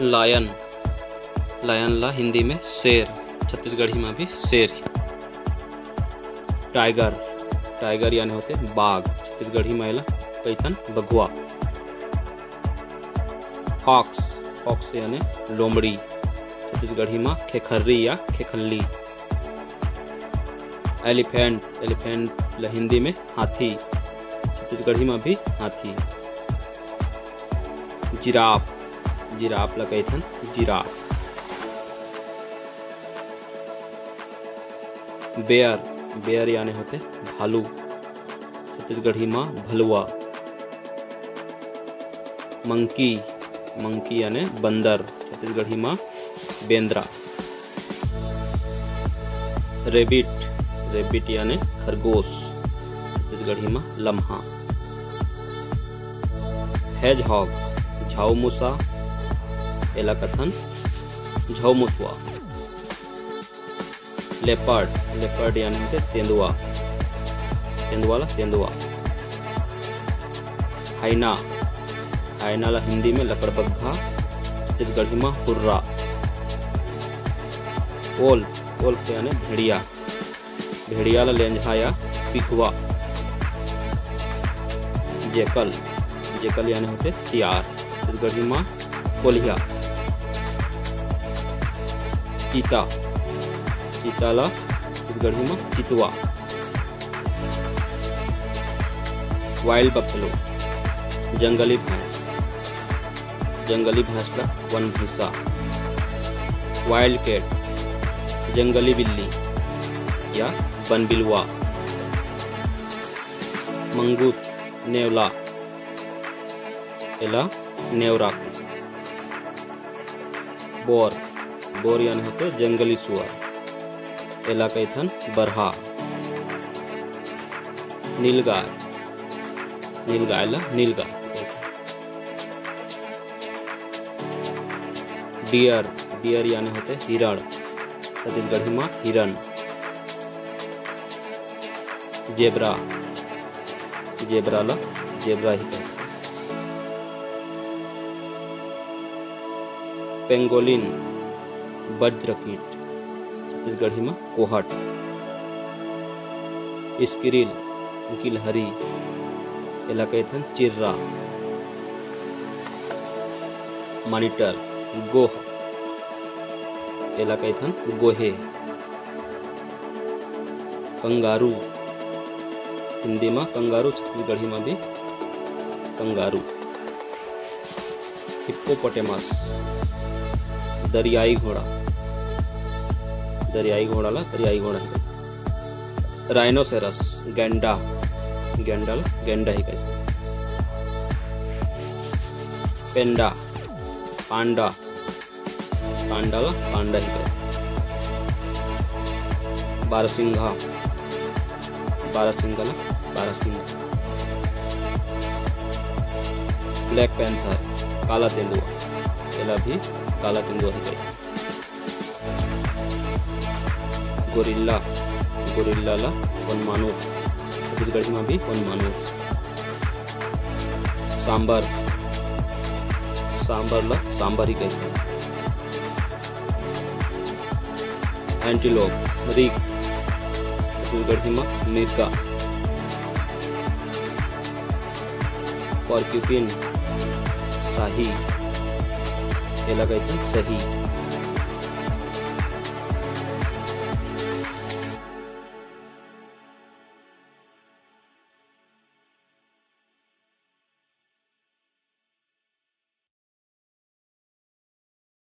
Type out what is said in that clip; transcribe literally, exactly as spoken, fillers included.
लायन, लायन ला हिंदी में शेर, छत्तीसगढ़ी में भी शेर। टाइगर, टाइगर यानी होते बाघ, छत्तीसगढ़ी में एला कइथन बघवा। फॉक्स, फॉक्स यानी लोमड़ी, छत्तीसगढ़ी में खेखर्री या खेखल्ली। एलिफेंट, एलिफेंट ला हिंदी में हाथी, छत्तीसगढ़ी में भी हाथी। जिराफ, जिराफ ला कहिथन जिराफ। बेयर, बेयर यानी होते भालू, छत्तीसगढ़ी मा भलुआ। मंकी, मंकी यानी बंदर, छत्तीसगढ़ी मा बेंदरा। रेबिट, रेबिट यानी खरगोश, छत्तीसगढ़ी मा लम्हा। हेजहॉग, झाऊ मूसा, एला कथन झाऊ मुसवा। लेपर्ड, लेपर्ड यानी होते तेंदुआ, तेंदुआ ला तेंदुआ। हाइना, हाइना ला हिंदी में लकड़बग्घा, छत्तीसगढ़ी मा हुर्रा। वोल्फ, वोल्फ यानी भेड़िया, भेड़िया ला लेंझा या पिखवा। जेकल, जेकल यानी होते सियार, छत्तीसगढ़ी मा कोलिया। चीता, चीता ला छत्तीसगढ़ी मा चितवा। वाइल्ड बफेलो, जंगली भैंस, जंगली भैंस ला वन भैंसा। वाइल्ड कैट, जंगली बिल्ली या बनबिलवा। मंगूस, नेवला, एला नेवरा। बोर, बोर यानी होते जंगली सुअर, एला कहिथन बरहा। नीलगाय, नीलगाय ला नीलगाय। डियर, डियर यानी होते हिरण, छत्तीसगढ़ी मा हिरण। जेब्रा, जेब्रा ला जेब्रा ही कहिथे। पेंगोलिन, बज्रकीट, छत्तीसगढ़ी मा कोहट। स्क्रिल, गिलहरी, एला कहिथन चिर्रा। मॉनिटर, गोह, एला कहिथन गोहे। कंगारू, हिंदी मा कंगारू, छत्तीसगढ़ी मा भी कंगारू। हिप्पोपोटेमस, दरियाई घोड़ा, दरियाई घोड़ा ला दरियाई घोड़ा ही कहिथे। राइनोसेरस, गैंडा, गैंडा ला गैंडा ही कहिथे। पेंडा, पांडा, पांडा ला पांडा ही कहिथे। बारहसिंघा, बारहसिंघा ला बारहसिंघा। ब्लैक पैंथर, काला तेंदुआ, एला भी काला तेंदुआ ही कहिथे। गोरिल्ला, गोरिल्ला ला वनमानुस, छत्तीसगढ़ी मा भी वनमानुस। सांबर, सांबर ला सांबर ही कहिथे। एंटीलोप, रीख, छत्तीसगढ़ी मा मिरगा। पॉर्क्यूपिन, साही, एला कहिथन सही।